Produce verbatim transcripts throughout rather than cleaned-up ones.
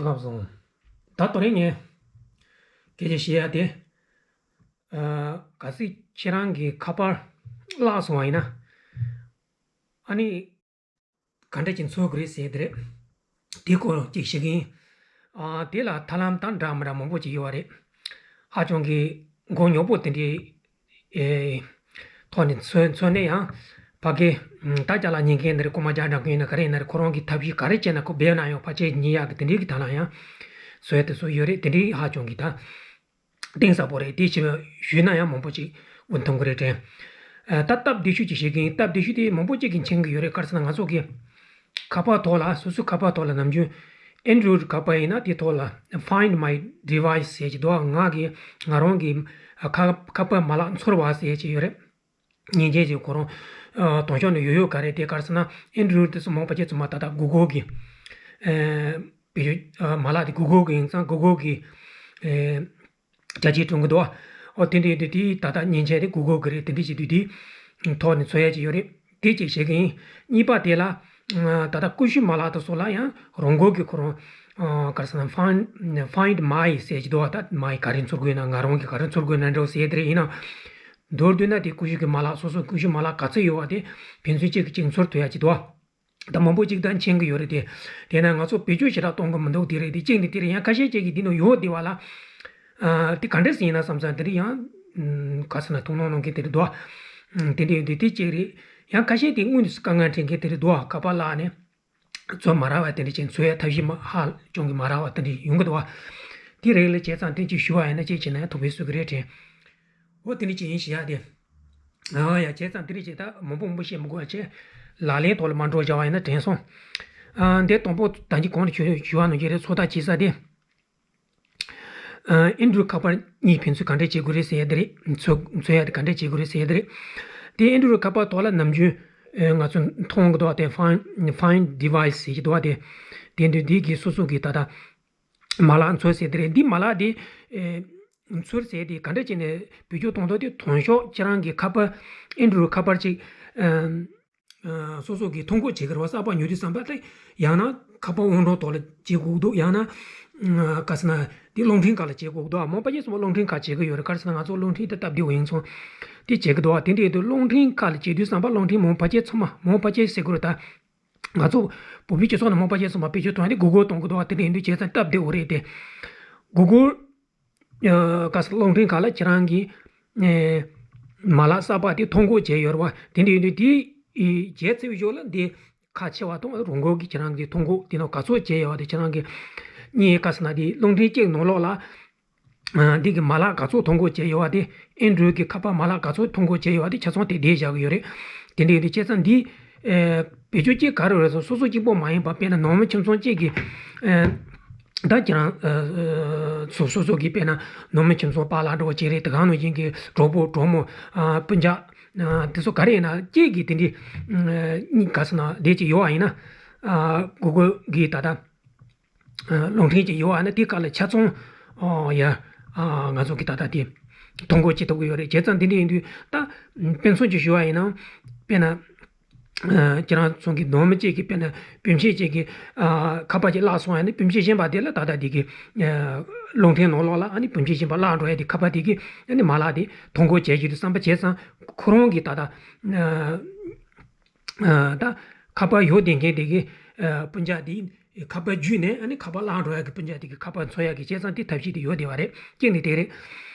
ལགས་སོ། ད་དོ་རེད་ངས་སྐད་ཆ་བཤད་ཡ་དེ། ཨ། གལ་སྲིད་ཁྱེད་རང་གི་ཁ་པར་བརླག་སོང་བ་ཡིན་ན། ཨ་ནི། ག་འདྲ་ཅིག་འཚོལ་དགོས་རེད་ཟེར་དེ་རེད། དེ་སྐོར་ཅིག་བཤད་ཀྱི་ཡིན། ཨ། དེ་ལ་ཐབས་ལམ་དང་འདྲ་མི་འདྲ་མང་པོ་ཅིག་ཡོད་པ་རེད། ཧ་ཅང་གི་མགོ་རྙོག་པོ་དེ་འདྲའི། ཨེ། ཐོག་ནས་འཚོལ་འཚོལ་ནས་ཡང་། ཕ་གི། ད་ཅ་ལག་ཉོ་མཁན་དེ་རེད། རྐུ་མ་རྒྱག་འགྲོ་མཁན་ཡིན་ན་ག་རེ་ཡིན་ན་རེད། ཁོ་རང་གི་ཐབས་ཤེས་ག་རེ་བྱས་ན་ཁོ་འབེབས་ན་ཡང་ཕལ་ཆེར་ཉོ་ཡག་གི་དེ་འདྲའི་གི་ཐབས་ལམ་ཡང་། བཟོ་ཡ་དེ་ཚོ་ཡོད་རེད། དེ་འདྲའི་ཧ་ཅང་གི་ད། གཏིང་ཟབ་པོ་རེད། དེ་ཞིག་ཞུས་ན་ཡང་མང་པོ་ཅིག་འུ་མཐོང་གི་རེད་དྲན། ཨ། ད་སྟབས་བདེ་ཤོས་ཅིག་བཤད་ཀྱི་ཡིན། སྟབས་བདེ་ཤོས་དེ་མང་པོ་ཅིག་གིས་མཁྱེན་གྱི་ཡོད་རེད། ག་རེ་ཟེར་ན་ང་ཚོ་གི་ཁ་པར་ཐོག་ལ། སོ་སོའི་ཁ་པར་ཐོག་ལ་ནམ་རྒྱུན་Android ཁ་པར་ཡིན་ན་དེ་ཐོག་ལ་Find My Device ཟེར་གྱི་འདུག་ང་གི་ང་རང་གི་ཁ་ཁ་པར་མ་ལག་འཚོལ་བ་ཟེར་གྱི་ཡོད་རེད། ཉན་མཁན་ཅིག་ཁོ་རང་། ཨ། དོན་ཕྱོགས་ནས་ཡོད་ཡོད་ག་རེད། དེ་ག་རེ་ཟེར་ན་Android དེ་ཚོ་མང་པོ་ཅིག་ཚང་མ་ད་ལྟ་Google གི། ཨ། བེད་སྤྱོད། ཨ། མ་ལག་དེ་Google གི་ཡིན་ཙང་Google གི། ཨ། རྒྱ་སྐྱེད་གཏོང་གི་འདུག་ཨོ། དེ་འདྲ་ཡིན་དུས་དེ་ད་ལྟ་མཉེན་ཆས་དེ་Google གི་རེད། དེ་འདྲ་བྱེད་དུས་དེ་ཐོག་ནས་འཚོལ་ཡ་ཅིག་ཡོད་རེད། དེ་གཅིག་བྱེད་ཀྱི་ཡིན། གཉིས་པ་དེ་ལ། ཨ། ད་ལྟ་ཀུ་ཤུ་མ་ལག་དེ་ཚོ་ལ་ཡང་རང་འགུལ་གྱི་ཁོ་རང་། ཨ། ག་རེ་ཟེར་ན་Find Find My ཟེར་གྱི་འདུག་ད་My ག་རེ་འཚོལ་དགོས་ན། ང་རང་གིས་ག་རེ་འཚོལ་དགོས་ན་འདྲ་བོ་ཟེར་དེ་རེད། ཡིན་ན། མདོར་བསྡུས་ན་དེ་ཀུ་ཤུ་གི་མ་ལག། སོ་སོ་ཀུ་ཤུ་མ་ལག་ག་ཚོད་ཡོད་པ་དེ་ཕན་ཚུན་གཅིག་གིས་གཅིག་འཚོལ་ཐུབ་ཡ་ཅིག་འདུག་ད་མང་པོ་ཅིག་ད་མཁྱེན་གྱི་ཡོད་རེད་དེ། དེས་ན་ང་ཚོ་བེད་སྤྱོད་ཞེ་དྲག་གཏོང་གི་མི་འདུག་དེ་རེད། དེ་གཅིག་ནི་དེ་རེད། ཡང་ཁ་ཤས་ཅིག་གིས་འདི་ནང་ཡོད་བསྡད་པ་ལ། ཨ། དེ་ག་འདྲ་ཟིག་ཡིན་ན་བསམ་ཙང་དེ་རེད། ཡང་། ཨམ། ག་རེ་ཟེར་ན་ཐུགས་སྣང་གནང་མཁན་དེ་རེད་འདུག་ཨམ། དེ་འདྲ་ཡོད་དུས་དེ་གཅིག་རེད། ཡང་ཁ་ཤས་དེ་དངོས་སུ་དཀའ་ངལ་འཕྲད་མཁན་དེ་རེད་འདུག་ཁ་པར་བརླགས་ནས། འཚོལ་མ་རག་པ་དེ་འདྲ་ཅིག་འཚོལ་ཡ་ཐབས་ཤེས་མ་ཧ་ཅང་གི་མ་རག་པ་དེ་འདྲ་ཡོང་གི་འདུག་བ། དེ་རིགས་ལ་བྱས་ཙང་དེ་ཅིག་ཞུ་བ་ཡིན་ན་ཅིག་བྱས་ན་ཡང་ཐུགས་ཕན་གསོས་ཀྱི་རེད་དྲན། འོ་དེ་འདྲ་ཅིག་ཡིན་ཞེས་ཡ་དེ། ཨ་ཡ། བྱས་ཙང་དེ་འདྲ་ཅིག་ད་མང་པོ་མང་པོ་བཤད་མི་དགོས་པ་བྱས། ལག་ལེན་ཐོག་ལ་མར་འགྲོ་བཞག་པ་ཡིན་ན་དྲན་སོང་། ཨ། འདི་དང་པོ་ད་གིན་གོང་དུ་ཞུ་ཞུ་བ་ནང་བཞིན་རེད། ཚོད་ལྟ་བྱེད་ས་དེ། ཨ། Android ཁ་པར་གཉིས་ཕན་ཚུན་ག་འདྲས་བྱེད་དགོས་རེད་ཟེར་ཡ་དེ་རེད། འཚོལ་འཚོལ་ཡ་དེ་ག་འདྲས་བྱེད་དགོས་རེད་ཟེར་ཡ་དེ་རེད། དེ་Android ཁ་པར་ཐོག་ལ་ནམ་རྒྱུན། ཨ། ང་ཚོ་མཐོང་གི་འདུག་བ། དེ་Find Find Device ཟེར་གྱི་འདུག་བ། དེ་དེ་འདུག་འདི་གི་སོ་སོ་གི་ད་ལྟ་མ་ལག་འཚོལ་ཟེར་དེ་རེད། འདི་མ་ལག་དེ། ཨ། འཚོལ་ཟེར་དེ་ག་འདྲས་བྱས་ནས་བེད་སྤྱོད་གཏོང་ཐུབ། དེ་དོན་ཞོག་ཁྱེད་རང་གི་ཁ་པར་Android ཁ་པར་ཅིག་ཨ། ཨ། སོ་སོ་གིས་ཐོ་འགོད་བྱེད་ཀྱི་རེད་བ། གསར་པ་ཉོ་དུས་ཙམ་པ་དེ་ཡང་ན་ཁ་པར་དབང་སྒྲོན་ཐོག་ལ་བྱེད་དགོས་འདུག་ཡང་ན། ཨ། ག་རེ་ཟེར་ན་དེ་རླུང་འཕྲིན་ཁག་ལ་བྱེད་དགོས་འདུག་མང་པོ་ཅིག་ཚང་མ་རླུང་འཕྲིན་ཁག་བྱེད་ཀྱི་ཡོད་རེད། ག་རེ་ཟེར་ན་ང་ཚོ་རླུང་འཕྲིན་དེ་སྟབས་བདེ་བོ་ཡིན་ཙང་དེ་བྱེད་ཀྱི་འདུག་དེ་འདྲ་ཡིན་དུས་རླུང་འཕྲིན་ཁག་ལ་བྱེད་དུས་ཙམ་པ་རླུང་འཕྲིན་མང་པོ་ཅིག་ཚང་མ་མང་པོ་ཅིག་ཟེར་དགོས་རེད་ད། ང་ཚོ་བོད་པའི་སྤྱི་ཚོགས་ནང་མང་པོ་ཅིག་ཚང་མ་བེད་སྤྱོད་གཏོང་ཡ་དེ་Google གཏོང་གི་འདུག་དེ་འདྲ་ཡིན་དུས་བྱས་ཙང་སྟབས་བདེ་བོ་རེད་དེ། Google ཨ། ག་རེ་ཟེར། རླུང་འཕྲིན་ཁག་ལ་ཁྱེད་རང་གི། ཨ། མ་ལག་གསར་པ་དེ་ཐོ་འགོད་བྱས་ཡོད་རེད་བ། དེ་འདྲ་ཡིན་དུས་དེ། ཨ། བྱས་ཚར་བའི་གཞུག་ལ་འདི་ཁ་ཕྱེ་བ་དང་རང་འགུལ་གྱིས་ཁྱེད་རང་གི་ཐོ་འགོད་དེ་ནང་ག་ཚོད་བྱས་ཡོད་པ་དེ་ཁྱེད་རང་གི་གཉིས་ག་རེ་ཟེར་ན་དེ་རླུང་འཕྲིན་གཅིག་ནང་ལོགས་ལ། ཨ། འདི་གི་མ་ལག་ག་ཚོད་ཐོ་འགོད་བྱས་ཡོད་པ་དེ། Android གི་ཁ་པར་མ་ལག་ག་ཚོད་ཐོ་འགོད་བྱས་ཡོད་པ་དེ་ཆ་ཚང་དེ་བསྡད་བཞག་གི་ཡོད་རེད། དེ་འདྲ་ཡིན་དུས་བྱས་ཙང་འདི། ཨ། བེད་སྤྱོད་གཅིག་ག་རེ་རེད་ཟེར། སོ་སོ་གཅིག་པོ་མ་ཡིན་པ། དཔེར་ན་ནང་མི་ཁྱིམ་ཚང་གཅིག་གི། ཨ། ད་ཁྱེད་རང་། ཨ། ཨ། སོ་སོ་སོ་གི་དཔེར་ན་ནང་མི་ཁྱིམ་ཚང་པཱ་ལགས་འདྲ་བོ་ཅིག་རེད། དེ་ག་ནང་བཞིན་གྱི་གྲོགས་པོ་གྲོགས་མོ། ཨ། སྤུན་ཀྱག་ཨ། དེ་ཚོ་ག་རེ་ཡིན་ན་གཅིག་གི་དེ་འདྲའི། ཨ། གཉིས་ག་རེ་ཟེར་ན་དེ་ཅིག་ཡོད་པ་ཡིན་ན། ཨ། Google གི་ད་ལྟ། ཨ། རླུང་འཕྲིན་ཅིག་ཡོད་པ་ན་དེ་ག་ལ་ཆ་ཚང་། ཨོ་ཡ། ཨ། ང་ཚོ་གི་ད་ལྟ་དེ་ཐོ་འགོད་བྱེད་ཐུབ་ཀྱི་ཡོད་རེད། བྱས་ཙང་འདི་འདྲ་ཡིན་དུས་ད་དཔེ་མཚོན་ཅིག་ཞུ་བ་ཡིན་ན། དཔེར་ན། ཨ། ཁྱེད་རང་ཚོ་གི་ནང་མི་གཅིག་གི་དཔེར་ན་སྤུན་མཆེད་ཅིག་གི། ཨ། ཁ་པར་ཅིག་བརླག་སོང་ཡ་ནི་སྤུན་མཆེད་གཞན་པ་དེ་ལ་ད་ལྟ་དེ་གི། ཨ། རླུང་འཕྲིན་ནང་ལོགས་ལ་ཨ་ནི་སྤུན་མཆེད་གཞན་པ་བརླག་འགྲོ་ཡ་དེ་ཁ་པར་དེ་གི་ཨ་ནི་མ་ལག་དེ་ཐོ་འགོད་བྱས་ཀྱི་འདུག་བསམ་པ་བྱས་ཙང་ཁོ་རང་གི་ད་ལྟ། ཨ། ཨ། ད་ཁ་པར་ཡོད་བསྡད་མཁན་དེ་གི། ཨ། སྤུན་ཀྱག་དེ་ཁ་པར་བརྒྱུད་ནས་ཨ་ནི་ཁ་པར་བརླག་འགྲོ་ཡ་གི་སྤུན་ཀྱག་དེ་གི་ཁ་པར་འཚོལ་ཡ་གི་བྱས་ཙང་དེ་ཐབས་ཤེས་དེ་ཡོད་བསྡད་པ་རེད། གཅིག་ནི་དེ་རེད།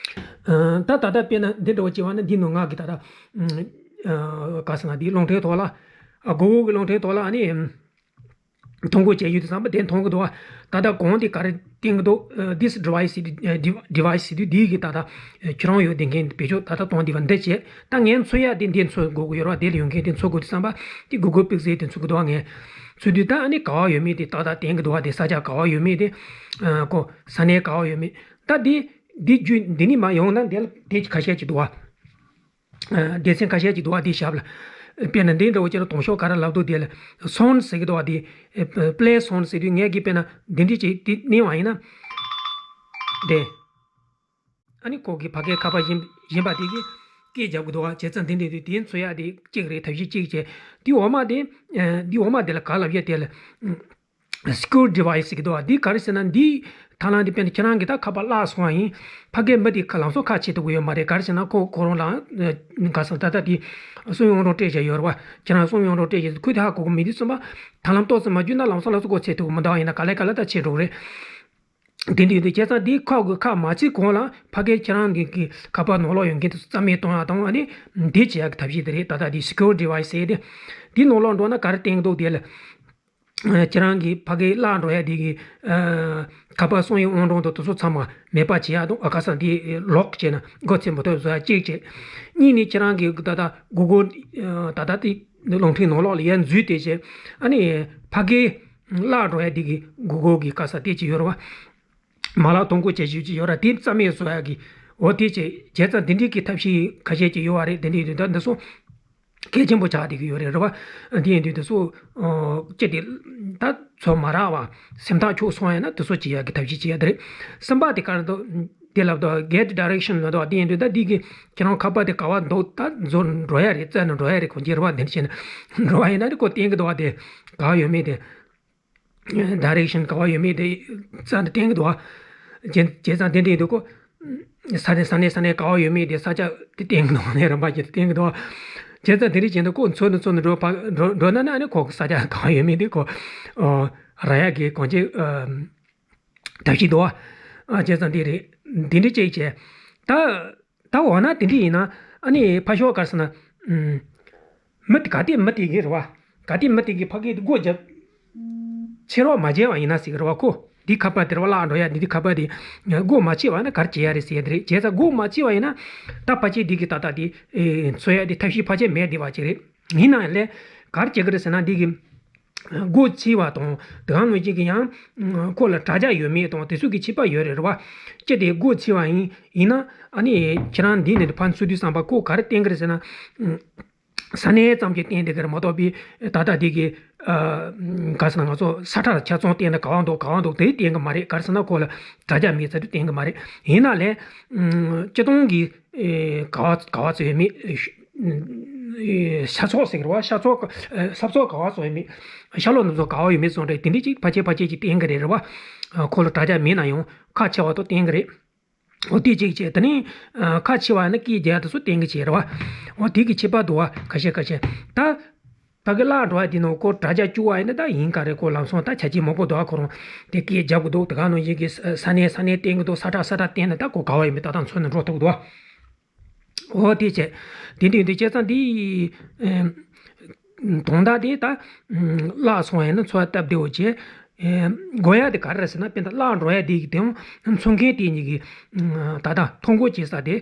ཨ། ད་ད་ལྟ་དཔེར་ན་འདི་འདྲ་བོ་བྱས་པ་ན་འདི་ནང་ང་གི་ད་ལྟ། ཨ། ག་རེ་ཟེར་ན་འདི་རླུང་འཕྲིན་ཐོག་ལ། ཨ། Google གི་རླུང་འཕྲིན་ཐོག་ལ་ཨ་ནི། ཐོ་འགོད་བྱས་ཡོད་དུས་ཙམ་པ་དེ་མཐོང་གི་འདུག་བ། ད་ལྟ་གོང་དེ་ག་རེ་བསྟན་གི་འདུག་ཨ། This device is, ཨ། dev- device ཟེར་དུས་འདི་གི་ད་ལྟ་ཁྱེད་རང་ཡོད་བསྡད་མཁན་བེད་སྤྱོད་ད་ལྟ་གཏོང་བསྡད་པ་འདི་བྱས། ད་ངས་འཚོལ་ཡ་དེ་འདི་འཚོལ་དགོས་ཀྱི་ཡོད་རེད་བ། དེ་ལ་ཡོད་མཁན་དེ་འཚོལ་དགོས་དུས་ཙམ་པ་དེ་Google Pixel དེ་འཚོལ་གི་འདུག་བ། ངས་འཚོལ་དུས་ད་ཨ་ནི་ག་བ་ཡོད་མེད་དེ་ཏག་ཏག་བསྟན་གི་འདུག་བ། དེ་ས་ཆ་ག་བ་ཡོད་མེད་དེ། ཨ། ཁོ་ས་གནས་ག་བ་ཡོད་མེད། ད་དེ་འདི་བརྒྱུད་འདི་ནས་མར་ཡོང་ན་འདི་ལ་དེ་ཁ་ཤས་ཅིག་འདུག་བ། ཨ། སྡེ་ཚན་ཁ་ཤས་ཅིག་འདུག་བ། དེའི་ཞབས་ལ། དཔེར་ན་འདི་འདྲ་བོ་ཅིག་ལ་དོན་ཤོག་ག་རེ་ལབ་འདུག་དེ་ལ་sound ཟེར་གི་འདུག་བ། དེ། ཨ། play sound ཟེར་དུས་ངས་ཀྱིས་དཔེར་ན་འདི་འདྲ་ཅིག་དེ་གནོན་པ་ཡིན་ན། དེ། ཨ་ནི་ཁོ་གི་ཕ་གིའི་ཁ་པར་གཞན་གཞན་པ་དེ་གིས་སྐད་རྒྱབ་གི་འདུག་བ། བྱས་ཙང་འདི་འདྲ་དེ་དེ་འཚོལ་ཡ་དེ་གཅིག་རེད། ཐབས་ཤེས་གཅིག་བྱས། དེའི་འོག་མ་དེ། ཨ། དེའི་འོག་མ་དེ་ལ་ག་ལབ་ཡ་དེ་ལ། ཨ། secure device ཟེར་གྱི་འདུག་བ། འདི་ག་རེ་ཟེར་ན། འདི་ཐབས་ལམ་འདི་དཔེར་ན་ཁྱེད་རང་གིས་ད་ཁ་པར་བརླག་སོང་བ་ཡིན། ཕ་གིའི་མི་དེ་ཁ་ལམ་སང་ཁ་ཕྱེ་ཐུབ་ཀྱི་ཡོད་མ་རེད། ག་རེ་ཟེར་ན་ཁོ་ཁོ་རང་ལ་ཨ་ག་ས་ད་ལྟ་དེ་གསང་བའི་ཨང་གྲངས་སྤྲད་བཞག་ཡོད་རེད་བ། ཁྱེད་རང་གསང་བའི་ཨང་གྲངས་སྤྲད་བཞག་ཁོས་དེ་ཧ་གོ་གི་མེད་དུས་ཙམ་པ། ཐབས་ལམ་ཏོག་ཙམ་མ་བརྒྱུད་ན་ལམ་སང་ལམ་སང་ཁོ་ཕྱེ་ཐུབ་ཀྱི་མི་འདུག་ཡིན་ན་ག་ལེ་ག་ལེ་ད་ཕྱེ་འགྲོ་གི་རེད། དེ་འདྲ་ཡིན་དུས་བྱས་ཙང་འདི་ཁ་གི་ཁ་མ་ཕྱེ་གོང་ལ་ཕ་གིར་ཁྱེད་རང་གི་གི་ཁ་པར་ནང་ལོགས་ཡོད་མཁན་དེ་ཚོ་རྩ་མེད་གཏོང་ཡག་དང་། ཨ་ནི་འདི་བྱེད་ཡག་གི་ཐབས་ཤེས་དེ་རེད། ད་ལྟ་འདི་secure device ཟེར་དེ། འདི་ནང་ལོགས་འགྲོ་ན་ག་རེ་བསྟན་གྱི་འདུག་དེ་ལ། ཁྱེད་རང་གི་ཕ་གིར་བརླག་འགྲོ་ཡག་དེ་གི་ཁ་པར་གསང་བའི་ཨང་གྲངས་དང་དེ་ཚོ་ཚང་མ་མེད་པ་བྱེད་ཡག་དང་། ཨ་ག་ས་འདི་ལོག་བྱས་ན་སྒོ་ཕྱེ་མི་ཐུབ་བཟོ་ཡག་གཅིག་བྱས། གཉིས་ནི་ཁྱེད་རང་གི་ད་ལྟ་གུ་གལ་ད་ལྟ་དེ་རླུང་འཕྲིན་ནང་ལོགས་ལ་ཡར་འཛུལ་བསྡད་བྱས། ཨ་ནི་ཕ་གིར་བརླག་འགྲོ་ཡག་དེ་གི་གུ་གལ་གི་ག་ས་དེ་ཅིག་ཡོད་རེད་བ། མ་ལག་ཐོ་འགོད་བྱེད་ཤེས་ཀྱི་ཡོད་ར། དེ་རྩ་མེད་བཟོ་ཡག་གི། འོ་དེ་བྱས་བྱས་ཙང་དེ་འདྲའི་གི་ཐབས་ཤེས་ཁ་ཤས་ཅིག་ཡོད་པ་རེད། དེ་འདྲའི་དུས་ད་འདི་ཚོ་གལ་ཆེན་པོ་ཆགས་བསྡད་ཀྱི་ཡོད་རེད། རེད་བ། དེ་ཡིན་དུས་འདི་ཚོ་ཨ་ཅི་སྟེ་ད་ཚོད་མ་རག་པ་སེམས་ཐག་ཆོད་སོང་ཡ་ན་དེ་ཚོ་བྱེད་ཡག་གི་ཐབས་ཤེས་བྱེད་ཡག་དེ་རེད། གསུམ་པ་དེ་ག་རེ་འདུག་དེ་ལབ་དུས་get direction ལབ་དུས། དེ་ཡིན་དུས་ད་འདི་གི་ཁྱེད་རང་ཁ་པར་དེ་ག་པར་འདུག་ད་འཛུལ་འགྲོ་ཡག་རེད། བཙལ་ནས་འགྲོ་ཡག་རེད། གང་ཅི་རེད་བ། འདི་འདྲ་བྱས་ན་འགྲོ་བ་ཡིན་ན་ནི་ཁོ་བསྟན་གྱི་འདུག་བ། དེ་ག་པར་ཡོད་མེད་དེ། direction ག་པར་ཡོད་མེད་དེ་རྩ་ནས་བསྟན་གྱི་འདུག་བ། བྱས་བྱས་ཙང་དེ་འདྲ་ཡིན་དུས་ཁོ། ས་གནས་ས་གནས་ས་གནས་ག་པར་ཡོད་མེད་དེ་ས་ཆ་དེ་བསྟན་གྱི་འདུག་བ། ནས་རིམ་པ་བྱས་ཏེ་བསྟན་གྱི་འདུག་བ། བྱས་ཙང་དེ་འདྲ་བྱས་ན་ཁོ་འཚོལ་ནས་འཚོལ་ནས་འགྲོ་ཕ་འགྲོ་འགྲོ་ན་ན་ནི་ཁོ་ས་ཆ་ག་པར་ཡོད་མེད་དེ་ཁོ་ཨོ་རག་ཡག་གི་གང་ཅི་ཨ་ཐབས་ཤེས་འདུག་བ། ཨ་བྱས་ཙང་དེ་རེད། དེ་འདྲ་ཅིག་བྱས། ད། ད་འོ་ན་དེ་འདྲ་ཡིན་ན་ཨ་ནི་ཕར་ཕྱོགས་ག་རེ་ཟེར་ན། ཨུམ། མི་དེ་ག་དེ་མི་དེ་གི་རེད་བ། ག་དེ་མི་དེ་གི་ཕ་གི་སྒོ་བརྒྱབ། ཕྱིར་རོགས་མ་བྱས་པ་ཡིན་ན་ཟེར་གི་རེད་བ་ཁོ། འདི་ཁ་པར་དེ་རེད་བ། བརླག་འགྲོ་ཡག་འདི་འདི་ཁ་པར་དེ་སྒོ་མ་ཕྱེ་བ་ན་ག་རེ་བྱེད་ཡག་རེད་ཟེར་ཡག་དེ་རེད། བྱས་ཙང་སྒོ་མ་ཕྱེ་བ་ཡིན་ན་ད་ཕལ་ཆེར་འདི་གི་ད་ལྟ་དེ་ཨེ་འཚོལ་ཡག་དེ་ཐབས་ཤེས་ཕལ་ཆེར་མེད་བསྡད་པ་ཅིག་རེད། ཡིན་ནའང་ལས་ག་རེ་བྱེད་གི་རེད་ཟེར་ན་འདི་གི་སྒོ་ཕྱེ་བ་དང་དེ་ག་ནང་བཞིན་གྱི་ཡང་ཁོ་ལ་དྲ་རྒྱ་ཡོད་མེད་དང་དེ་ཚོ་གི་ཁྱད་པར་ཡོད་རེད་རེད་བ། ཅི་སྟེ་སྒོ་ཕྱེ་བ་ཡིན་ཡིན་ན་ཨ་ནི་ཁྱེད་རང་འདི་ནས་ཕར་འཚོལ་དུས་ཙམ་པ་ཁོ་ག་རེ་བསྟན་གི་རེད་ཟེར་ན། ས་གནས་ཙམ་གྱི་བསྟན་བསྡད་གི་རེད་མ་གཏོགས་པའི་ད་ལྟ་འདི་གི་ག་ཟེར་ན་ང་ཚོ་ས་ཁྲ་ཆ་ཚང་བསྟན་ན་ག་པར་འདུག་ག་པར་འདུག་དེ་བསྟན་གི་མ་རེད། ག་རེ་ཟེར་ན་ཁོ་ལ་དྲ་རྒྱ་མེད་ཚར་དུས་བསྟན་གི་མ་རེད། ཡིན་ན་ལས་སྤྱིར་བཏང་གི་ག་པར་ག་པར་ཚོད་ཡོད་མེད། ཤ་ཚོགས་ཟེར་གི་རེད་བ། ཤ་ཚོགས་ས་ཚོགས་ག་པར་ཚོད་ཡོད་མེད། ཤ་ལོག་རྣམས་ཚོ་ག་པར་ཡོད་མེད་བཟོ་འདྲ་དེ་འདྲ་ཅིག་ཕལ་ཆེར་ཕལ་ཆེར་ཅིག་བསྟན་གི་རེད་རེད་བ། ཁོ་ལ་དྲ་རྒྱ་མེད་ན་ཡང་ཁ་ཕྱེ་བ་དང་བསྟན་གི་རེད། འོ་དེ་གཅིག་བྱས། དེ་ནས་ཁ་ཕྱེ་བ་ནི་སྐད་རྒྱག་དེ་ཚོ་བསྟན་གི་བྱས་རེད་བ། འོ་དེ་གི་ཁྱད་པར་འདུག་བ། ཁ་ཤས་ཁ་ཤས་ད། ཕ་གི་བརླག་འགྲོ་བ་དེ་ནང་ཁོ་དྲ་རྒྱ་བཅུག་པ་ཡིན་ན་ད་ཡིན་ག་རེད། ཁོ་ལམ་སང་ད་ཆ་རྐྱེན་མང་པོ་འདུག་ཁོ་རང་དེ་སྐད་རྒྱབ་གི་འདུག་དེ་ག་ནང་བཞིན་གྱི་ས་གནས་ས་གནས་བསྟན་གི་འདུག་ས་ཁྲ་ས་ཁྲ་བསྟན་ན་ད་ཁོ་ག་པར་ཡོད་མེད་ཏག་ཏག་འཚོལ་ནས་འགྲོ་ཐུབ་གི་འདུག་འོ་དེ་བྱས། དེ་འདྲ་ཡིན་དུས་བྱས་ཙང་འདི་དོན་དག་དེ་ད་བརླག་སོང་བ་ཡིན་ན་འཚོལ་སྟབས་བདེ་བོ་བྱས། དགོས་ཡག་དེ་ག་རེ་རེད་ཟེར་ན། དཔེར་ན་བརླག་འགྲོ་ཡག་དེ་གི་དེའང་འཚོལ་མཁན་དེ་གཉིས་ཀྱི་ད་ལྟ་ཐོ་འགོད་བྱེད་ས་དེ་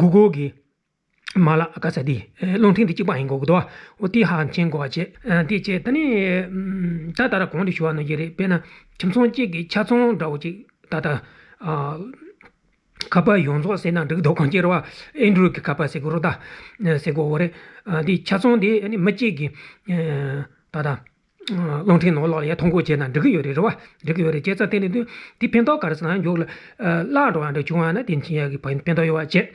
གུ་གལ་གི་མ་ལག་ག་ས་དེ་རླུང་འཕྲིན་དེ་གཅིག་པ་ཡིན་དགོས་ཀྱི་འདུག་འོ་དེ་ཧ་མཁྱེན་དགོས་པ་བྱས། དེ་བྱས་ད་ནི་ད་ད་ལྟ་གོང་དུ་ཞུ་བ་ནང་བཞིན་རེད། དཔེར་ན་ཁྱིམ་ཚང་གཅིག་གི་ཆ་ཚང་འདྲ་བོ་ཅིག་ད་ལྟ་ཁ་པར་ཡོངས་རྫོགས་ཟེར་ན་འགྲིག་འདུག་གང་ཅི་རེད་བ། ཨེན་ཌོ་རོ་ཌི་གི་ཁ་པར་ཟེར་དགོས་རེད་ད། ཟེར་དགོས་རེད། འདི་ཆ་ཚང་དེ་ནི་མི་གཅིག་གི་ད་ལྟ་རླུང་འཕྲིན་ནང་ལོགས་ལ་ཡར་ཐོ་འགོད་བྱས་ན་འགྲིག་གི་ཡོད་རེད། རེད་བ། འགྲིག་གི་ཡོད་རེད། བྱས་ཙང་དེ་ནི་དུས་དེ་ཕན་ཐོགས་ག་རེ་ཟེར་ན། མཇུག་ལ་བརླག་འགྲོ་བ་འདྲ་བྱུང་བ་ན་དེ་འཕྱིན་ཡག་གི་ཕན་ཕན་ཐོགས་ཡོད་བ་བྱས།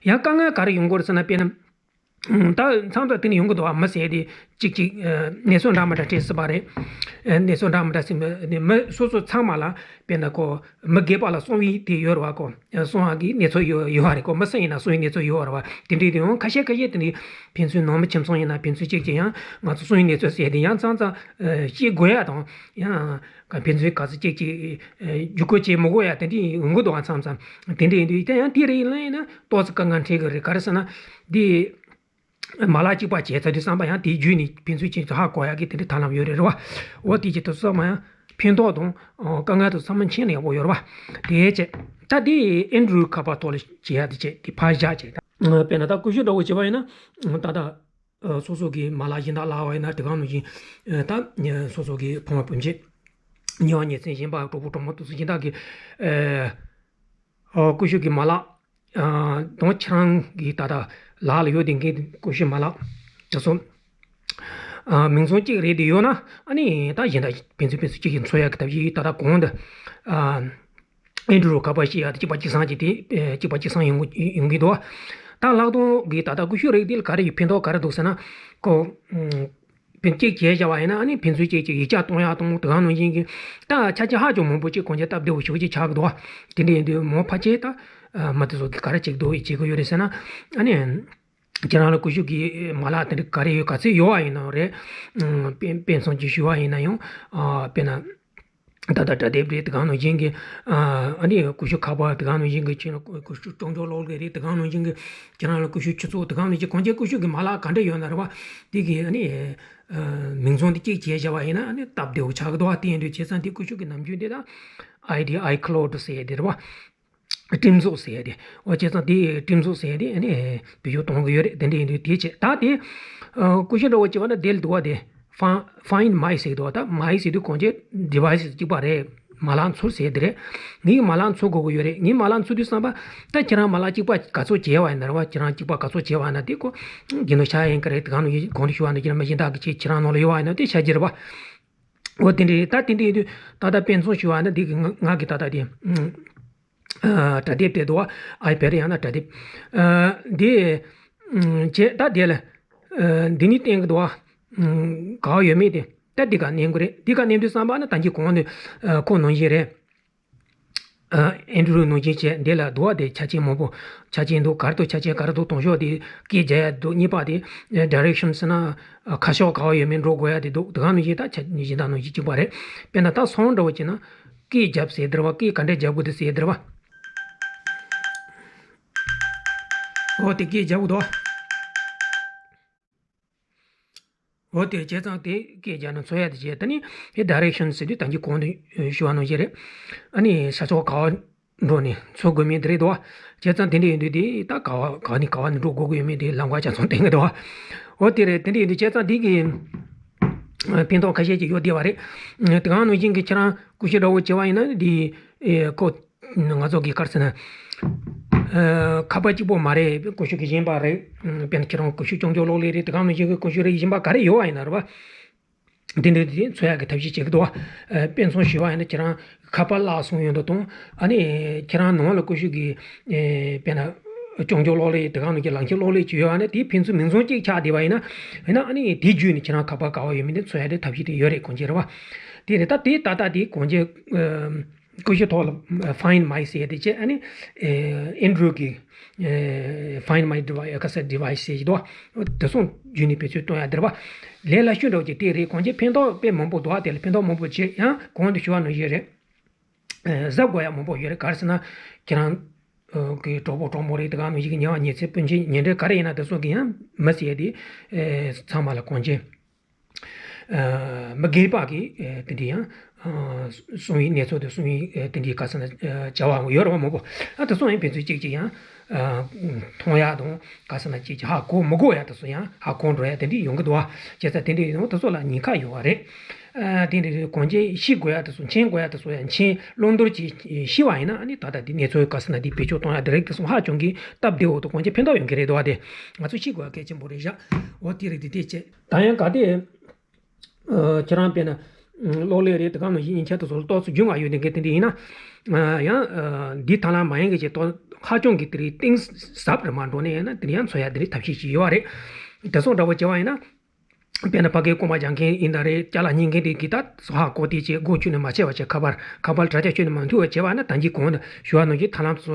ཡང་དཀའ་ངལ་ག་རེ་ཡོང་གི་རེད་ཟེར་ན། དཔེར་ན། ད་མཚམས་མཚམས་དེ་ནས་ཡོང་གི་འདུག་བ། མི་ཟེར་དེ་གཅིག་གཅིག་གནས་ཚུལ་འདྲ་མི་འདྲ་སྤྲད་སྲིད་པ་རེད། གནས་ཚུལ་འདྲ་མི་འདྲ་སྲིད་པ་ནས་མི་སོ་སོ་ཚང་མ་ལ་དཔེར་ན་ཁོ་མི་སྒེར་པ་ལ་གསང་བའི་དེ་ཡོད་རེད་བ། ཁོ་གསང་བ་གི་གནས་ཚུལ་ཡོད་ཡོད་བ་རེད། ཁོ་མི་སུ་ཡིན་ན་གསང་བའི་གནས་ཚུལ་ཡོད་རེད་བ། དེ་འདྲའི་དེ་ཡང་ཁ་ཤས་ཁ་ཤས་དེ་འདྲའི་ཕན་ཚུན་ནང་མི་ཁྱིམ་ཚང་ཡིན་ན་ཕན་ཚུན་གཅིག་གཅིག་ཡང་ང་ཚོ་གསང་བའི་གནས་ཚུལ་ཟེར་དེ་ཡང་མཚམས་མཚམས་བཤད་དགོས་ཡ་དང་། ཡང་ཕན་ཚུན་ག་ཚོད་གཅིག་གཅིག་བརྒྱུད་སྐུར་བྱེད་མི་དགོས་ཡ་དེ་འདྲའི་ཡོང་གི་འདུག་བ། མཚམས་མཚམས་དེ་འདྲའི་ཡིན་དུས་དེ་ཡང་དེ་རེད། ཡིན་ན་ཡིན་ན་ཏོག་ཙམ་དཀའ་ངལ་འཕྲད་གི་རེད། ག་རེ་ཟེར་ན་འདི། མ་ལག་གཅིག་པ་བྱས་ཚར་དུས་ཙམ་པ་ཡང་དེའི་བརྒྱུད་ནས་ཕན་ཚུན་ཁྱེད་ཚོ་ཧ་གོ་ཡག་གི་དེ་འདྲའི་ཐབས་ལམ་ཡོད་རེད། རེད་བ། འོ་དེ་ཅིག་དུས་ཙམ་པ་ཡང་ཕན་ཐོགས་དང་དཀའ་ངལ་དང་ཚང་མ་མཁྱེན་ན་ཡག་པོ་ཡོད་རེད་བ། དེ་བྱས་ད་དེ་ཨེན་ཌོ་རོ་ཌི་ཁ་པར་ཐོག་ལ་བྱེད་ཡག་དེ་བྱས་དེ་ཕར་བཞག་བྱས། ད་དཔེར་ན་ད་ཀུ་ཤུ་འདྲ་བོ་བྱེད་པ་ཡིན་ན་ད་ལྟ་སོ་སོ་གི་མ་ལག་གཞན་དག་བརླག་པ་ཡིན་ན་དེ་ག་ནང་བཞིན་ད་སོ་སོ་གི་ཕ་མ་སྤུན་མཆེད་ཉེ་བ་ཉེ་ཚན་གཞན་པ་གྲོགས་པོ་གྲོགས་མོ་དེ་ཚོ་གཞན་དག་གི་ཨ། ཨོ། ཀུ་ཤུ་གི་མ་ལག་ཨ། དང་ཁྱེད་རང་གི་ད་ལྟ་ལག་ལ་ཡོད་བསྡད་མཁན་ཀུ་ཤུ་མ་ལག་དེ་ཚོ་ཨ། མིང་ཚང་གཅིག་རེད་དེ་ཡོད་ན། ཨ་ནི་ད་གཞན་དག་ཕན་ཚུན་ཕན་ཚུན་གཅིག་གིས་འཚོལ་ཡག་གི་ཐབས་ཤེས་ད་ལྟ་གོང་དུ་ཨ། ཨེན་ཌོ་རོ་ཌི་ཁ་པར་ཞེས་ཡག་དེ་གཅིག་པ་གཅིག་སང་གཅིག་དེ་ཨེ། གཅིག་པ་གཅིག་སང་ཡོང་གི་ཡོང་གི་འདུག་ད་ལག་སྟོང་གི་ད་ལྟ་ཀུ་ཤུ་རིགས་དེ་ལ་ག་རེ་ཡི་ཕན་ཐོགས་ག་རེ་འདུག་ཟེར་ན། ཁོ་ཨ། ཕན་གཅིག་བྱས་བཞག་པ་ཡིན་ན་ཨ་ནི་ཕན་ཚུན་གཅིག་གཅིག་ཡིག་ཆ་གཏོང་ཡག་དང་དེ་ག་ནང་བཞིན་གྱི་ད་ཆ་རྐྱེན་ཧ་ཅང་མང་པོ་ཅིག་གང་ཅི་སྟབས་བདེ་བོ་ཞེ་པོ་ཅིག་ཆགས་ཀྱི་འདུག་བ། དེ་འདྲ་ཡིན་དུས་མོ་ཕལ་ཆེར་ད་མི་དེ་ཚོ་གིས་ག་རེ་བྱེད་ཀྱི་འདུག་བྱེད་ཀྱི་ཡོད་རེད་ཟེར་ན། ཨ་ནི་ཁྱེད་རང་ལ་ཀུ་ཤུ་གི་མ་ལག་དེ་འདྲ་ག་རེ་ཡོད་ག་ཚོད་ཡོད་པ་ཡིན་ནའང་རེད། དཔེ་དཔེ་མཚོན་ཅིག་ཞུ་བ་ཡིན་ན་ཡང་དཔེར་ན། ད་ལྟ་སྒྲ་དེབ་རེད། དེ་ག་ནང་བཞིན་གྱི་ཨ་ནི་ཀུ་ཤུ་ཁ་པར། དེ་ག་ནང་བཞིན་གྱི་ཁྱེད་རང་ཀུ་ཤུ་ཅོག་ཅོག་གློག་ཀླད་རེད། དེ་ག་ནང་བཞིན་གྱི་ཁྱེད་རང་ལ་ཀུ་ཤུ་ཆུ་ཚོད། དེ་ག་ནང་བཞིན་གང་ཅི་ཀུ་ཤུ་གི་མ་ལག་ག་འདྲ་ཡོད་ན་རེད་བ། དེ་གི་ཨ་ནི་མིང་ཚང་དེ་གཅིག་བྱས་བཞག་པ་ཡིན་ན་ཨ་ནི་སྟབས་བདེ་བོ་ཆགས་ཀྱི་འདུག་བ། དེ་ཡིན་དུས་བྱས་ཙང་དེ་ཀུ་ཤུ་གི་ནམ་རྒྱུན་དེ་ད་ཨའི་ཌི་ཨའི་ཀི་ལོ་ཌི་ཟེར་ཡ་དེ་རེད་བ། ཀྲིམ་བཟོ་ཟེར་ཡ་དེ། འོ་བྱས་ཙང་དེ་ཀྲིམ་བཟོ་ཟེར་ཡ་དེ་ཨ་ནི་བེད་སྤྱོད་གཏོང་གི་ཡོད་རེད། དེ་འདྲ་ཡིན་དུས་དེ་བྱས་ད་དེ་ཀུ་ཤུ་འདྲ་བོ་བྱས་པ་ན་དེ་ལ་འདུག་བ། དེ་ཕའིན་ཕའིན་མའི་ཟེར་གྱི་འདུག་བ། ད་མའི་ཟེར་དུས་གང་ཅི་ཌི་ཝའི་སི་གཅིག་པ་རེད། མ་ལག་འཚོལ་ཟེར་དེ་རེད། ངའི་མ་ལག་འཚོལ་དགོས་ཀྱི་ཡོད་རེད། ངའི་མ་ལག་འཚོལ་དུས་ཙམ་པ་ད་ཁྱེད་རང་མ་ལག་གཅིག་པ་ག་ཚོད་བྱས་པ་ཡིན་ན་རེད་བ། ཁྱེད་རང་གཅིག་པ་ག་ཚོད་བྱས་པ་ཡིན་ན་དེ་ཁོ་རྒྱུ་ནོར་ཆག་ཡིན་གྱི་རེད། དེ་ག་ནང་བཞིན་གོང་དུ་ཞུས་པ་ནང་བཞིན་མི་གཞན་དག་གི་ཆེད་ཁྱེད་རང་ནང་ལ་ཡོད་པ་ཡིན་ན་དེ་ཆག་གི་རེད་བ། འོ་དེ་འདྲ་རེད། ད་དེ་འདྲ་ཡིན་དུས་ད་ལྟ་དཔེ་མཚོན་ཞུས་པ་ན་འདི་གི་ང་ང་གི་ད་ལྟ་དེ་ཨ་སྒྲ་དེབ་དེ་འདུག་བ། ཨའི་པེ་ཌི་ཡང་ན་སྒྲ་དེབ། ཨ་འདི་ཨ་བྱས་ད་དེ་ལ་ཨ་འདི་ནི་བསྟན་གྱི་འདུག་བ། ཨ་ག་པར་ཡོད་མེད་དེ་ད་འདི་ག་མནན་དགོས་རེད། འདི་ག་མནན་དུས་ཙམ་པ་ན་ད་གིན་གོང་ནས་ཨ་ཁོ་ནང་བཞིན་རེད། ཨ་ཨེན་ཌི་རོའི་ནང་བཞིན་བྱས་འདི་ལ་འདུག་བ། དེ་ཆ་རྐྱེན་མང་པོ་ཆ་རྐྱེན་འདུག་ག་རེ་འདུག་ཆ་རྐྱེན་ག་རེ་འདུག་དང་ཤོག་དེ་སྐད་རྒྱག་ཡ་འདུག་གཉིས་པ་དེ་ཌའི་རེག་ཤན་ཟེར་ན་ཨ་ཁ་ཕྱོགས་ག་པར་ཡོད་མེད་འགྲོ་དགོས་ཡ་དེ་འདུག་དེ་ག་ནང་བཞིན་ད་ཆ་གཞན་དག་ནང་བཞིན་གཅིག་པ་རེད། དཔེར་ན་ད་སོང་འདྲ་བོ་བྱས་ན་སྐད་རྒྱབ་ཟེར་དེ་རེད་བ། སྐད་ག་འདྲས་རྒྱབ་དགོས་དེ་ཟེར་དེ་རེད་བ། འོ་དེ་སྐད་རྒྱབ་དགོས་འདུག་འོ་དེ་བྱས་ཙང་དེ་སྐད་རྒྱག་ན་འཚོལ་ཡ་དེ་བྱས། ད་ནི་དེ་ཌའི་རེག་ཤན་ཟེར་དུས་ད་གིན་གོང་དུ་ཞུ་བ་ནང་བཞིན་རེད། ཨ་ནི་ཤར་ཕྱོགས་ག་པར་འགྲོ་ནས་འཚོལ་དགོས་མིན་དེ་རེད་དོ། བྱས་ཙང་དེ་འདྲ་ཡིན་དུས་དེ་ད་ག་པར་ག་ནས་ག་པར་ནས་འགྲོ་དགོས་ཀྱི་ཡོད་མེད་དེ་ལམ་ཁ་ཆ་ཚང་བསྟན་གྱི་འདུག་འོ་དེ་རེད། དེ་འདྲ་ཡིན་དུས་བྱས་ཙང་དེ་གི་ཕན་ཐོགས་ཁ་ཤས་ཅིག་ཡོད་བསྡད་པ་རེད། དེ་ག་ནང་བཞིན་གྱི་ཁྱེད་རང་ཀུ་ཤུ་འདྲ་བོ་བྱས་པ་ཡིན་ན་དེ་ཁོ་ང་ཚོ་གི་ག་རེ་ཟེར་ན། ཨ་ཁ་པར་གཅིག་པོ་མ་རེད། ཀུ་ཤུ་གི་གཞན་པ་རེད། དཔེར་ན་ཁྱེད་རང་ཀུ་ཤུ་ཅོག་ཅོག་གློག་ཀླད་རེད། དེ་ག་ནང་བཞིན་གྱི་ཀུ་ཤུ་རེད། གཞན་པ་ག་རེ་ཡོད་པ་ཡིན་ན་རེད་པ། དེ་འདྲ་དེ་འཚོལ་ཡག་གི་ཐབས་ཤེས་བྱེད་ཀྱི་འདུག་བ། ཨ་དཔེ་མཚོན་ཞུས་པ་ཡིན་ན་ཁྱེད་རང་ཁ་པར་བརླག་སོང་ཡོད་འདུག་དང་། ཨ་ནི་ཁྱེད་རང་ནང་ལ་ཀུ་ཤུ་གི་ཨེ་དཔེར་ན་ཅོག་ཅོག་གློག་ཀླད་དེ་ག་ནང་གི་ལག་འཁྱེར་གློག་ཀླད་ཅིག་ཡོད་པ་ན་དེའི་ཕན་ཚུན་མིང་ཚང་གཅིག་ཆགས་བསྡད་པ་ཡིན་ན། ཡིན་ན་ཨ་ནི་དེ་བརྒྱུད་ནས་ཁྱེད་རང་ཁ་པར་ག་པར་ཡོད་མེད་དེ་འཚོལ་ཡག་དེ་ཐབས་ཤེས་དེ་ཡོད་རེད། གང་ཅི་རེད་བ། དེ་རེད། ད་དེ་ད་ལྟ་དེ་གང་ཅི་ཨ་ཀུ་ཤུ་ཐོག་ལ་ཕའིན་མའི་ཟེར་ཡག་དེ་བྱས། ཨ་ནི་ཨེ་ཨེན་ཌི་རོ་གི་ཨེ་ཕའིན་མའི་ཌི་ཝའི་ཨེ་ཁ་ས་ཌི་ཝའི་སི་ཟེར་གྱི་འདུག་བ། དེ་ཚོ་བརྒྱུད་ནས་བེད་སྤྱོད་གཏོང་ཡག་དེ་རེད་བ། ལས་སླ་ཤོས་འདྲ་བོ་ཅིག་དེ་རེད། གང་ཅི་ཕན་ཐོགས་དཔེ་མང་པོ་འདུག་བ། དེ་ལ་ཕན་ཐོགས་མང་པོ་བྱས། ཡང་གོང་དུ་ཞུ་བ་ནང་བཞིན་རེད། ཨེ་གཟབ་དགོས་ཡག་མང་པོ་ཡོད་རེད། ག་རེ་ཟེར་ན་ཁྱེད་རང་ཨ་གི་གྲོགས་པོ་གྲོགས་མོ་རེད། དེ་ག་ནང་བཞིན་གྱི་ཉེ་བ་ཉེ་ཚན་སྤུན་མཆེད་ཉེ་འབྲེལ་ག་རེ་ཡིན་ན་དེ་ཚོ་གི་ཡང་མི་ཟེར་ཡག་དེ་ཨེ་ཚང་མ་ལ་གང་ཅི་ཨ་མི་སྒེར་པ་གི་ཨ་དེ་འདྲའི་ཡང་ཨ་གསང་བའི་གནས་ཚུལ་དང་གསང་བའི་ཨ་དེ་འདྲའི་ག་རེ་ཟེར་ན་ཨ་བྱ་བ་ཡོད་རེད་བ་མང་པོ། ཨ་དེ་ཚོ་ཡང་ཕན་ཚུན་གཅིག་གཅིག་ཡང་ཨ་མཐོང་ཡག་དང་ག་རེ་ཟེར་ན་གཅིག་གཅིག་ཧ་གོ་མི་གོ་ཡག་དེ་ཚོ་ཡང་ཧ་གོ་འགྲོ་ཡག་དེ་འདྲའི་ཡོང་གི་འདུག་བ། བྱས་ཙང་དེ་འདྲའི་ཡོང་དེ་ཚོ་ལ་ཉེན་ཁ་ཡོད་བ་རེད། ཨ་དེ་འདྲའི་གང་ཅི་ཤེས་དགོས་ཡག་དེ་ཚོ་མཁྱེན་དགོས་ཡག་དེ་ཚོ་ཡང་མཁྱེན་བླང་དོར་གྱིས་ཤེས་པ་ཡིན་ན། ཨ་ནི་ད་ལྟ་དེ་གནས་ཚུལ་ག་རེ་ཟེར་ན་དེ་བེད་སྤྱོད་གཏོང་ཡག་དེ་རིགས་དེ་ཚོ་ཧ་ཅང་གི་སྟབས་བདེ་བོ་དང་གང་ཅི་ཕན་ཐོགས་ཡོང་གི་རེད་འདུག་བ། དེ་ང་ཚོ་ཤེས་དགོས་ཡག་གལ་ཆེན་པོ་རེད་བཞག་འོ་དེ་རེད། དེ་དེ་བྱས། ད་ཡང་གལ་ཏེ། ཨ་ཁྱེད་རང་དཔེར་ན་གློག་ཀླད་རེད། དེ་ག་ནང་བཞིན་མཉེན་ཆས་དེ་ཚོ་ལ་ཏོག་ཙམ་རྒྱུས་མངའ་ཡོད་མཁན་དེ་འདྲ་ཡིན་ན། ཨ་ཡང་ཨ་འདི་ཐབས་ལམ་མ་ཡིན་གྱི་ཅིག་ཏོག་ཧ་ཅང་གི་དེ་རིགས་གཏིང་ཟབ་རུ་མ་འགྲོ་ནས་ཡིན་ན་དེ་ཡང་འཚོལ་ཡག་དེ་རིགས་ཐབས་ཤེས་ཅིག་ཡོད་རེད། དེ་སོགས་འདྲ་བོ་བྱས་པ་ཡིན་ན། དཔེར་ན་ཕ་གིའི་རྐང་པ་རྒྱག་མཁན་ཡིན་ན་རེད། ཅ་ལག་གཉེར་མཁན་དེ་གིས་ད་ཧ་གོ་དེ་བྱས་སྒོ་ཕྱེ་ནས་མ་ཕྱེ་བ་བྱས། ཁ་པར་ཁ་པར་དྲ་རྒྱ་ཕྱེ་ནས་མ་མཐུད་པ་བྱས་པ་ན། ད་གིན་གོང་དུ་ཞུ་བ་ནང་བཞིན་ཐབས་ལམ་དེ་ཚོ་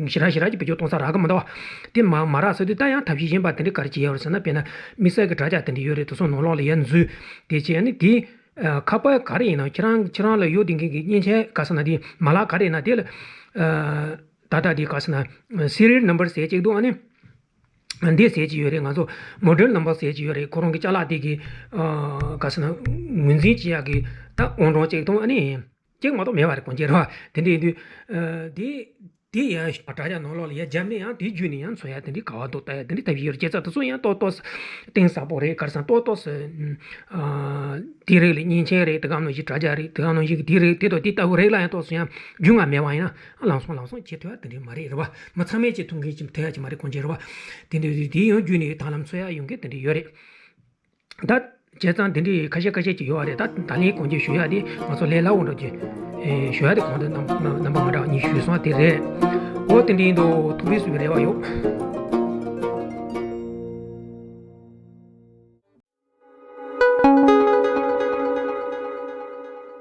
ཞེ་དྲག་ཞེ་དྲག་ཅིག་བེད་སྤྱོད་གཏོང་ས་རག་གི་མི་འདུག་བ། དེ་མ་མ་རག་ཟེར་དུས་ད་ཡང་ཐབས་ཤེས་གཞན་པ་དེ་འདྲ་ག་རེ་བྱེད་ཡོད་རེད་ཟེར་ན། དཔེར་ན་དམིགས་བསལ་གྱི་དྲ་རྒྱ་དེ་འདྲ་ཡོད་རེད། དེ་ཚོ་ནང་ལོགས་ལ་ཡར་འཛུལ་དེ་བྱས་ནས་དེ་ཨ་ཁ་པར་ག་རེ་ཡིན་ན་ཁྱེད་རང་ཁྱེད་རང་ལ་ཡོད་བསྡད་མཁན་གྱི་མཉེན་ཆས་ག་རེ་ཟེར་ན་དེ་མ་ལག་ག་རེ་ཡིན་ན་དེ་ལ་ཨ་ད་ལྟ་དེ་ག་རེ་ཟེར་ན་སི་རི་ཡལ་ནམ་བར་ཟེར་གཅིག་འདུག་ཨ་ནི་འདི་ཟེར་གྱི་ཡོད་རེད། ང་ཚོ་མོ་ཌེལ་ནམ་བར་ཟེར་གྱི་ཡོད་རེད། ཁོ་རང་གི་ཅ་ལག་དེ་གི་ཨ་ག་རེ་ཟེར་ན་ངོས་འཛིན་བྱེད་ཡག་གི་ད་ཨང་གྲངས་གཅིག་དང་ཨ་ནི། གཅིག་མ་གཏོགས་མེད་པ་རེད། གང་ཅི་རེད་བ། དེ་འདྲ་ཡིན་དུས་ཨ་དེ་དེ་ཡང་དྲ་རྒྱ་ནང་ལོགས་ལ་ཡར་བརྒྱབ་ནས་ཡང་དེ་བརྒྱུད་ནས་ཡང་འཚོལ་ཡག་དེ་འདྲའི་ག་པར་འདུག་ལྟ་ཡག་དེ་འདྲའི་ཐབས་ཤེས་ཡོད་རེད། བྱས་ཙང་དེ་ཚོ་ཡང་ཏོག་ཏོག་གཏིང་ཟབ་པོ་རེད། ག་རེ་ཟེར་ན་ཏོག་ཏོག་ཨ་དེ་རིགས་ལ་མཉེན་ཆས་རེད། དེ་ག་ནང་བཞིན་དྲ་རྒྱ་རེད། དེ་ག་ནང་བཞིན་གྱི་དེ་རེད། དེ་དང་དེ་ལྟ་བུ་རིགས་ལ་ཡང་ཏོག་ཙམ་ཡང་རྒྱུས་མངའ་མེད་པ་ཡིན་ན་ལམ་སང་ལམ་སང་བྱེད་ཐུབ་ཡག་དེ་འདྲ་མ་རེད། རེད་བ། མི་ཚང་མས་བྱེད་ཐུབ་མཁན་ཅིག་ཐུབ་ཡག་ཅིག་མ་རེད། གང་ཅི་རེད་བ། དེ་འདྲ་དེ་ཡང་བརྒྱུད་ནས་ཐབས་ལམ་འཚོལ་ཡག་ཡོང་མཁན་དེ་འདྲ་ཡོད་རེད། ད་བྱས་ཙང་དེ་འདྲའི་ཁ་ཤས་ཁ་ཤས་ཅིག་ཡོད་རེད། ད་ད་ལན་གང་ཅི་ཞུ་ཡག་དེ་ང་ཚོ་ལས་སླ་བོ་འདྲ་ཅིག་ཨེ་ཞུ་ཡག་དེ་གོང་དུ་རྣམ་རྣམ་པ་མ་འདྲ་བ་གཉིས་ཞུས་སོང་། དེ་རེད། འོ་དེ་འདྲ་ཡིན་དུས་ཐུགས་རྗེ་གཟིགས་པའི་རེ་བ་ཡོད།